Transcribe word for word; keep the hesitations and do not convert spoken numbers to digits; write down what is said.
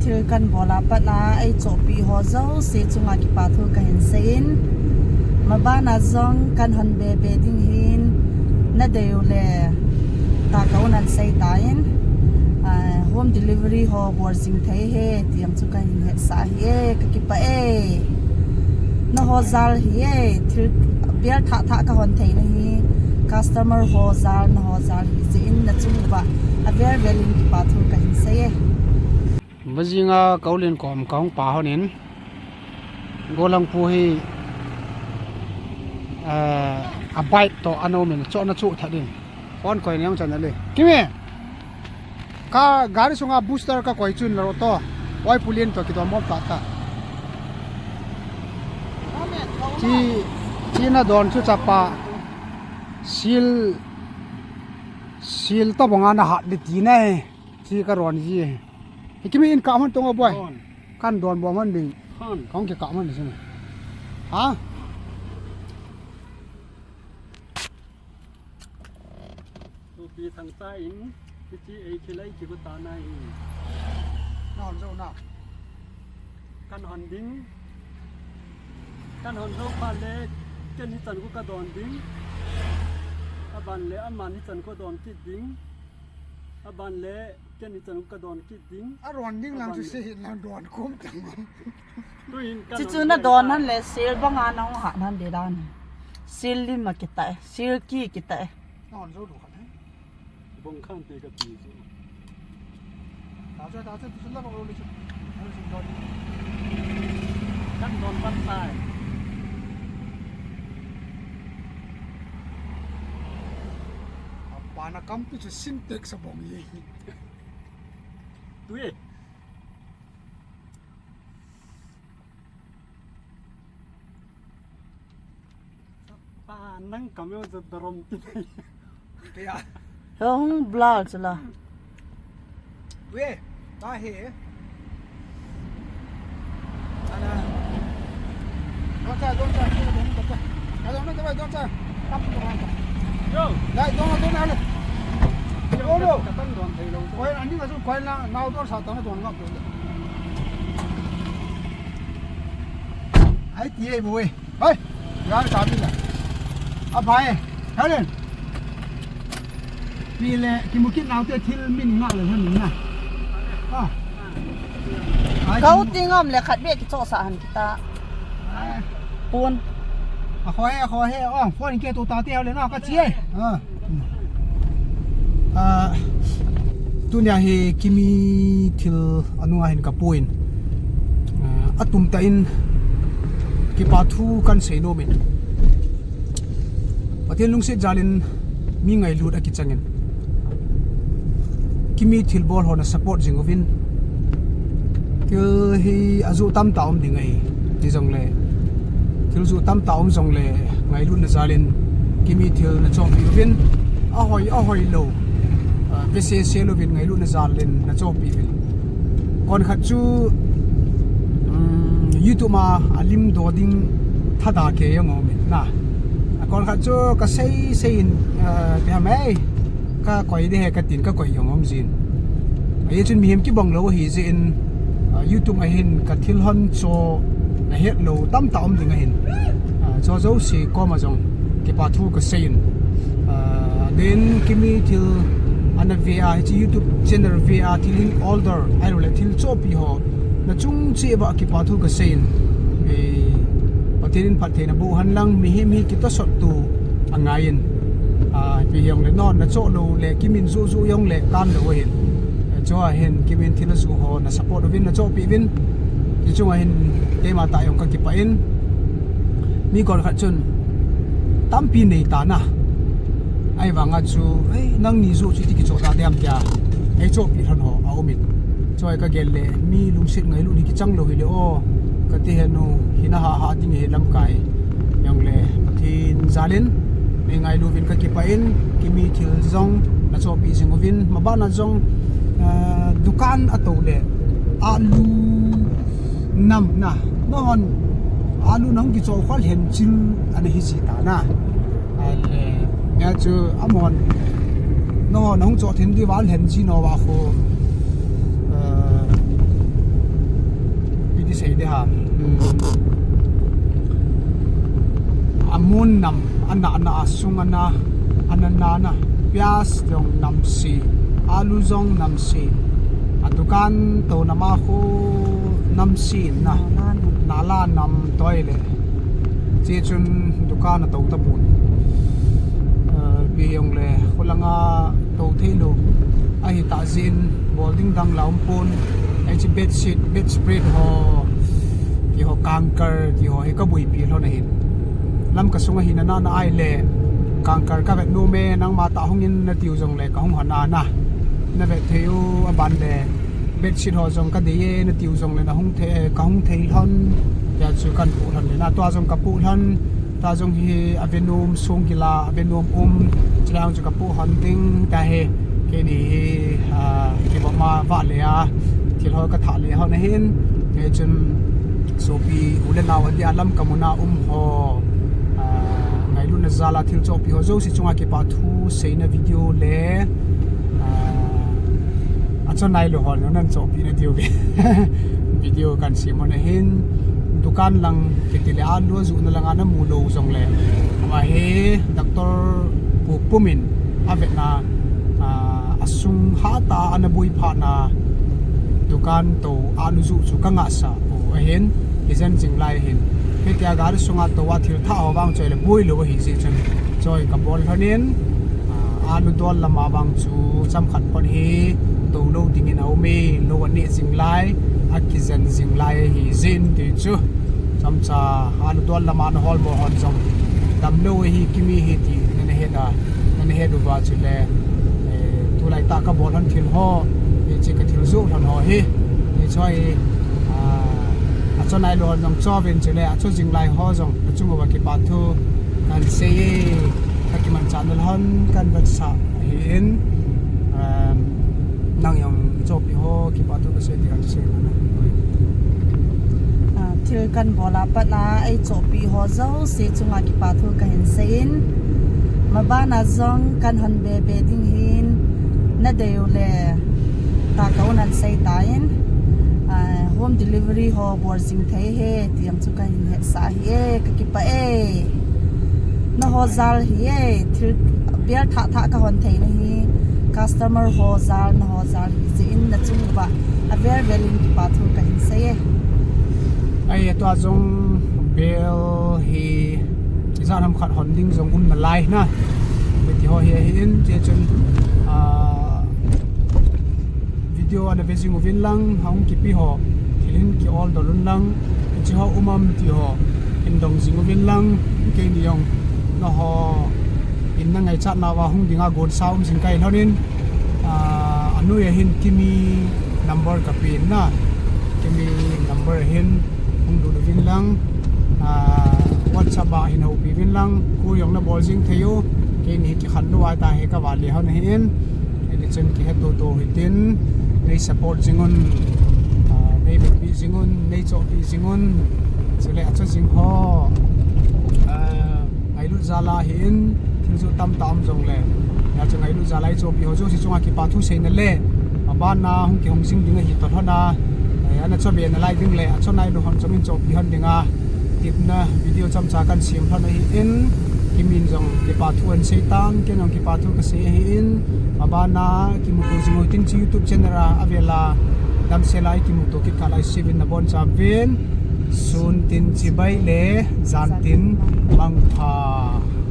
Thil kan bol a pat a eichohpeh ho jouse chunga kipathu kahin seiyin, mabana jong kan hon bebe ding hin, nadei u le tah ka un an sei tan, ah, home delivery ho bol jing thei e ti jong chu kahin hetsah ahi e, kakipah e. Naho jal ahi e, thil bel thah thah kahon theina hi, customer ho jal, naho jal ahi jeh in nachung uva avel vel in kipathu kahin sei e. Vajinga ka u le naopa kahung pah hon in, golhang pu hi, eh, a bike toh ana um in, chohna choh that in. Phone koi neo chan ale. Kimi. Ka gari sunga booster kakoi chun laro toh. Oi, pu Lian toh kidom bom tah tah. Chi, chi nadon chu chapa. Sil, sil tobang a nahat le ti nai. Chi ka ron ji. Hi Kimi in kah man tong o boi. Don. Kan don bom man ding. Han. Kong kikah man ding. Ha? Tupi thangta in, hichi ei khilai kigo ta nai. Na hon jou na. Kan hon ding. Kan hon jou phat le, ken hichan ko kadon ding. Aban le, aman hichan ko don kit ding. Aban le, ken hichan ko kadon kit ding. A ron ding lang chu se hin lang don kom tang. Tuin kan chu hon chu nadon han le, sil banga nahung hat han de dan. Sil lim a kitah e, sil ki kitah e. Na hon jou lou khat e. Bong khan te kati chu. Ta chu, ta chu, tu chu la bong lou le chu. Kan don pan tai. Apa na kampi chu Sintex a bong e. Tui. Pa, nang kameo je darom ti nai. Kaya. Hung blur chu la. We, ta he. Ana. Don cha, don cha, don cha. Don cha, don cha. Yo. Dai, don, don, don. Yo, yo. Ka tan don thei lou. Koi, ani ka su koi la, nau don sa tan don ngap. Ai ti ei boi. Hai. Yan ka mi la. A bai. Helen. Pi le, kimu kit nau te thil min nga le han na. Ah. Ai, kau kimu- ti ngam le khat be kichoh sa han kita. Ai. Pun. A khoi, a khoi, oh, phone ke tu ta ti le na ka chi e. Ah. Ah, tunia hi Kimi thil anunga hin kapuin. Ah, atum tah in kipa thu kan sei nom in. Pathen lungset jal in mi ngailut akichang in. Kimi thilbol ho na support jing uvin. Thil hi ajoh tamtah um ding ahi. Ti jongle. Thil joh tamtah um jongle. Ngailutna jal in Kimi thil na chohpeh uvin. Ahoi, ahoi lou. Ah, vese se louvin ngailutna jal in na chohpeh uvin. Kon khat chu, um, YouTube a alim do ding thada ke jong um in na. A kon khat chu ka sei sei in, ah, ti ham ei. Ka koi de he ka tin ka koi jong um jin. Ahi chun mihem kibang lou ahi jeh in, ah, YouTube a hin ka thil hon cho na het lou tamtah um ding ahin. Ah, cho jouse koma jong kipa thu ka sei in. Ah, then Kimi thil ana ve a, hiche YouTube channel ve a, thil hin order, ahilou le thil chohpeh ho. Na chung cheh uva kipa thu ka sei in. Eh, Pathen in phattheina boh hen lang, mihem hi kitosot tu angai in. Ah, ipi hijongle non na choh lou le, Kimin joh joh jongle, kan lou ahin. Eh, chua hin, Kimin thil ajoh ho, na support uvin, na chohpeh uvin. Hiche chunga hin, keima tah jong ka kipah in. Mi kon khat chun, tampi nei ta na. Ahivanga chu, "Ei, nangni joh chu iti kichoh ta dem," tia. Ei chohpeh lhon ho, aum in. Chua ka gel le, mi lungset ngailut hi kichang lou hile o, kati hen u, hina ha ha ding hi lamkai. Jongle, Pathen jal in, mi ngailu vin ka kipah in, Kimi thil jong, na chohpeh jing uvin, mabana jong, ah, dukan a tou le, alu nam na, nahon, alu nahung kichoh khol hen chil, ana hi ji ta na. Ale, nia chu amahon, nahon, nahung choh then diuva lhen ji nau va kho, ah, Hmm. Amun nam, ana, ana, asung ana, ana, na, na. Pias jong namse, alu jong namse. Adukan to nam a khu namse na. Nala nam. Nala nam toh le. Hiche chun dukan ato tapon. Eh, ipi jong le, khulanga to thei lou. Ahi tah jeh in, bol ding dang la um pon. Hiche bedsheet, bedspread ho, ti ho, kangkal, ti ho, hi ka boipi lhon ahin. Lamka sunga hina na, na ahile, kangkal ka vet nom e, nangma tah hung in na tiu jong le, ka hung hon a na. Na vet thei u, aban le, bedsheet ho jong ka dei e, na tiu jong le, na hung thei, ka hung thei lhon, tia chu kan pu lhon le, na tua jong ka pu lhon, tua jong hi, ave nom, song gila, ave nom um, chule jong chu ka pu lhon ding, tia hi, keini hi, ah, kibang ma vale a, thil ho ka thah le ho na hin, hichun, sopi, u le nao, adia Lamka muna um ho, ah, ngailutna jal a thil chohpi ho jouse chunga kipa thu seina video le, ah, acho nailou hon jong nan chohpi na diu ve. Video kan sem hon ahin, dukan lang kiti le alu ajuhna langa na mu lou jong le. Ama hi Doctor Pu Pum in avetna, ah, asung hatah a ana boi phat na dukan to alu juh chu ka ngahsah u ahin, kijen jing lai ahin. Hitia gari sunga to a thil thah ho vang choi le boi lou ahi jeh chun choi ka bol lhon in, ah, alu dol lama vang chu chomkhat phot hi to lou dingin a um e, lou aneh jing lai, akijen jing lai ahi jeh in ti chu. Chomcha alu dol lama na hol mo hon jong damlou ahi, kimi hi ti nana het a, nana het uva chule, eh, tulai tah ka bol lhon thil ho, hiche ka thil joh lhon ho hi, hiche hi, ah, acho nailou hon jong cho uvin chule, acho jing lai ho jong, achung uva kipa thu kan sei e, ka kimanchah na lhon kan vetsah ahin, um, nang jong chohpi ho kipa thu ka sei ti kan sei na. Ah, thil kan bol a pat a eichohpi ho jouse chunga kipa thu kahin seiyin, mabana jong kan hon be be ding hin, nadei u le, tah ka un an sei tan, ah, home delivery ho bol jing thei e, ti jong chu kahin hetsah ahi e, ka kipah e. Naho jal ahi e, thil bel thah thah ka hon thei na hi, customer ho jal, naho jal ahi jeh in nachung uva avel vel in kipa thu kahin sei e. Ahi, tua jong bel hi ijat ham khat hon ding jong um nalai na. Hiti ho hi ahin, hichun, ah, video ana ve jing uvin lang, ahung kipe ho, thil hin ki ol dol un lang, hiche ho um am ti ho hin dong jing uvin lang, keini jong naho in na ngaichat nauva hung dinga gonsa um jing kahi lhon in, ah, anoi a hin Kimi number ka pen na, Kimi number a hin hung lut uvin lang, ah, WhatsApp a hin houpi uvin lang, call jong na bol jing thei u, keini hi kikhen lou a tahi ka vale lhon ahin, hiti chun kihet to to hitin, nei support jing un, ah, nei vetpi jing un, nei chohpi jing un, chule acho jing ho, ah, ngailut jal a hin, thil joh tamtah um jongle, hijeh chun ngailut jal a eichohpi ho jouse chunga kipa thu seina le, abana hung kihong jing ding ahi toh lhon a, eh, ana chohbe nalai ding le, acho nailou hon jong in chohpi lhon dinga, tipna video chomcha kan sem lhon ahin, Kimin jong kipa thu ahin sei tan, ken jong kipa thu ka sei ahin, abana kimuto jing u hitin hiche YouTube channel a, avel a, damsel a ikimuto kit kah lai seiuvin nabonchauvin, sun tin chibai le, jan tin mangpha.